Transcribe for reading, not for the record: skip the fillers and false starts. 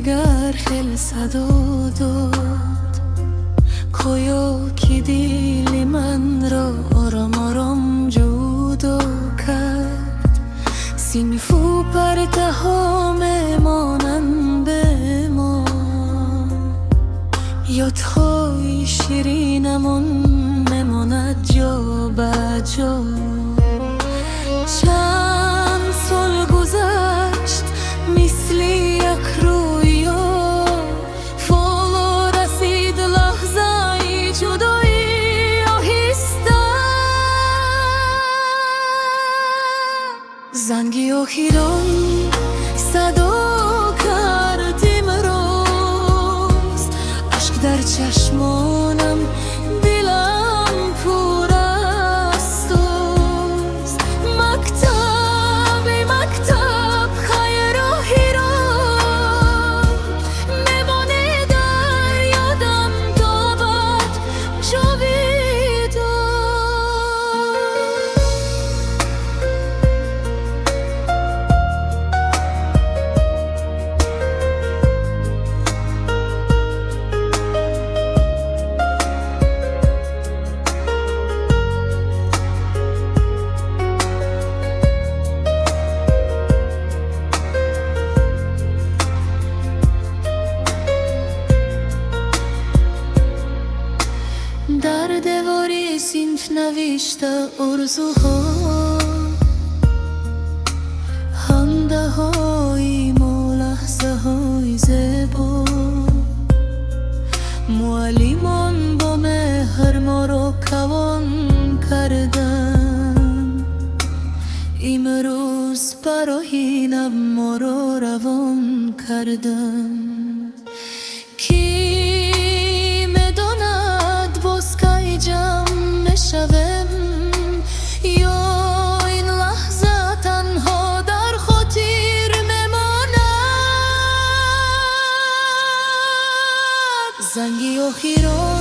Дигар хел садо дод, гӯё ки дили манро ором ором ҷудо кард. Синфу партаҳо мемонанд бе мо, ёдҳои ширинамон мемонад ҷо ба ҷо. Чанд сол гузашт, мисли як рӯё. Ҳоло расид лаҳзаи ҷудоӣ оҳиста. Занги охирон садо кард имрӯз. Ашк дар чашмонам, дилам пур аз сӯз. Мактаб, эй мактаб, хайр, роҳирон. Мемонӣ дар ёдам то абад ҷовидон. Дар девори синф навишта орзуҳо, хандаҳои мо, лаҳзаҳои зебо. Муаллимон бо меҳр моро калон карданд. Имрӯз ба роҳи нав моро равон карданд. Кӣ медонад, боз кай ҷамъ мешавем, ё ин лаҳза танҳо дар хотир мемонад. Занги охирон.